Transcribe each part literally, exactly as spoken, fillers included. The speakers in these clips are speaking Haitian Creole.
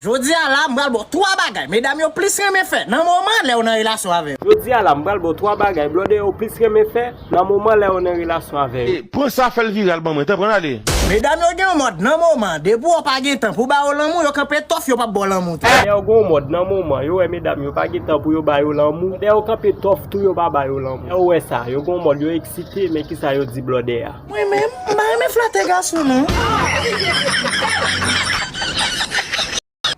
Jodi a la, m pral ba w twa bagay medam yo plis renmen fè nan moman lè yo nan relasyon avè yo. Jodi a la, m pral ba w twa bagay blòdè yo plis renmen fè nan moman lè yo nan relasyon avè yo. E, pran sa, fè l viral ban mwen, tanpri, ann ale. Medam yo gen yon mòd nan moman, depi w pa gen tan pou ba yo lanmou, yo kanpe tòf, yo p ap ba w lanmou tou. Lè yo gen yon mòd nan moman, yo wè medam yo pa gen tan pou yo ba yo lanmou. Lè yo kanpe tòf tou, yo pa ba yo lanmou. Lè yo wè sa, yo gen yon mòd, yo eksite, men kisa yo di blòdè a. Mwen menm, m pa renmen flate gason non.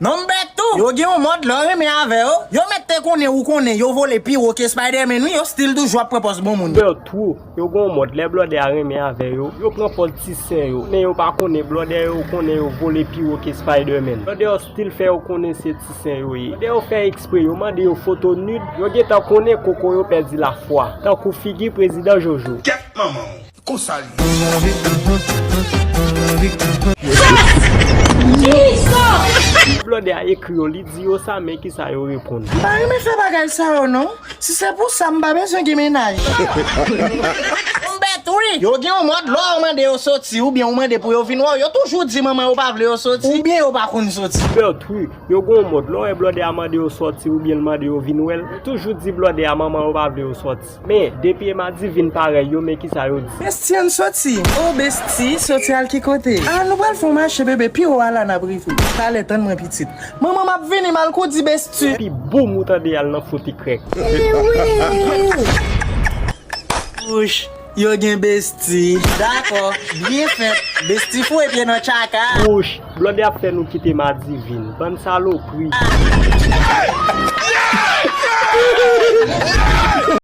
Nonbè tou, yo gen yon mòd lè w renmen avè yo, yo mèt te konnen ou konnen yo vole pi wo ke Spider-Man wi, yo still toujou ap pran pòz bon moun. Nonbè tou, yo gen yon mòd lè blòdè a renmen avè yo, yo pran pòz ti sen yo, men yo pa konnen blòdè yo konnen yo vole pi wo ke Spider-Man. Blòdè yo still fè yo konnen se ti sen yo ye. Blòdè yo fè ekspre, yo mande yo foto nude, yo gentan konnen koko yo pèdi lafwa, tankou figi prezidan Jojo. Kèt manman w. Konsa l ye. Blòdè a ekri yo, li di yo sa, men kisa yo reponn. M pa renmen fè bagay sa yo non. Si se pou sa, m pa bezwen gen mennaj. M bèt wi. Yo gen yon mòd, lè w mande yo soti, oubyen ou mande pou yo vin wè w, yo toujou di manman yo pa vle yo soti, oubyen yo pa konn soti. M bèt wi. Yo gen yon mòd, lè w wè blòdè a mande yo soti oubyen l mande yo vin wè l, yo toujou di blòdè a manman yo pa vle yo soti. Men, depi e Madivin parèy yo, men kisa yo di. Besti, ann soti. O besti, soti al ki kote? A, nou pral fè yon mache, bebe, pi wo a la n ap rive. Talè, tann mwen, pitit. Manman, m ap vini, m al koudi, besti. Epi boum, ou tande al nan fouti krèk. Wi. Wouch, yo gen besti. Dakò, byen fèt. Besti foure pye nan tchaka. Wouch, blòdè ap fè nou kite Madivin. Bann salopri.